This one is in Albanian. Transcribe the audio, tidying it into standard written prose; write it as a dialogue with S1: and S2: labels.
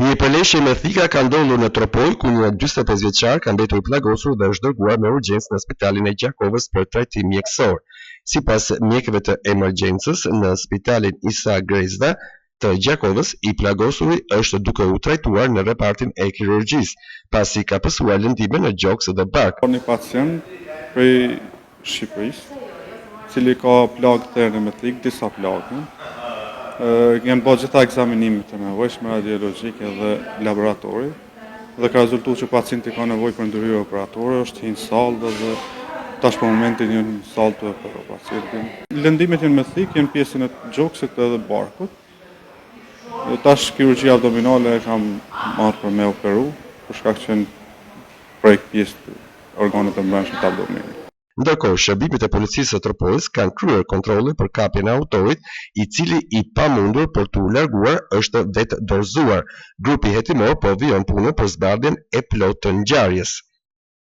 S1: Një përleshje me thika ka ndodhur në Tropojë, ku një 45 vjeçar ka mbetur i plagosur dhe është dërguar me urgjencë në spitalin e Gjakovës për trajtim mjekësor. Sipas mjekëve të emergjencës në spitalin Isa Grezda të Gjakovës, i plagosuri është duke u trajtuar në repartin e kirurgjisë, pasi ka pësuar lëndime në gjoks dhe bark.
S2: Një pacient prej Shqipërisë, i cili ka plagë therje me thikë, disa plagë. Janë bërë gjitha ekzaminimet e nevojshme radiologjike dhe laboratori dhe ka rezultuar që pacienti ka nevojë për ndërhyrje operatore, është hi në sallë dhe tash për momentin janë në sallë tu e operu pacientin. Lëndimet janë me thikë, janë pjesën e gjoksit edhe barkut. Dhe tash kirurgjia abdominale e ka marrë për me operu, për shkak që janë prek pjesë organet e mbrendshme të abdomenit.
S1: Ndërkohë, shërbimet e policisë së Tropojës kanë kryer kontrolle për kapjen e autorit, i cili i pamundur për t'u larguar është vetëdorëzuar. Grupi hetimor po vijon punën për zbardhjen e plotë të ngjarjes.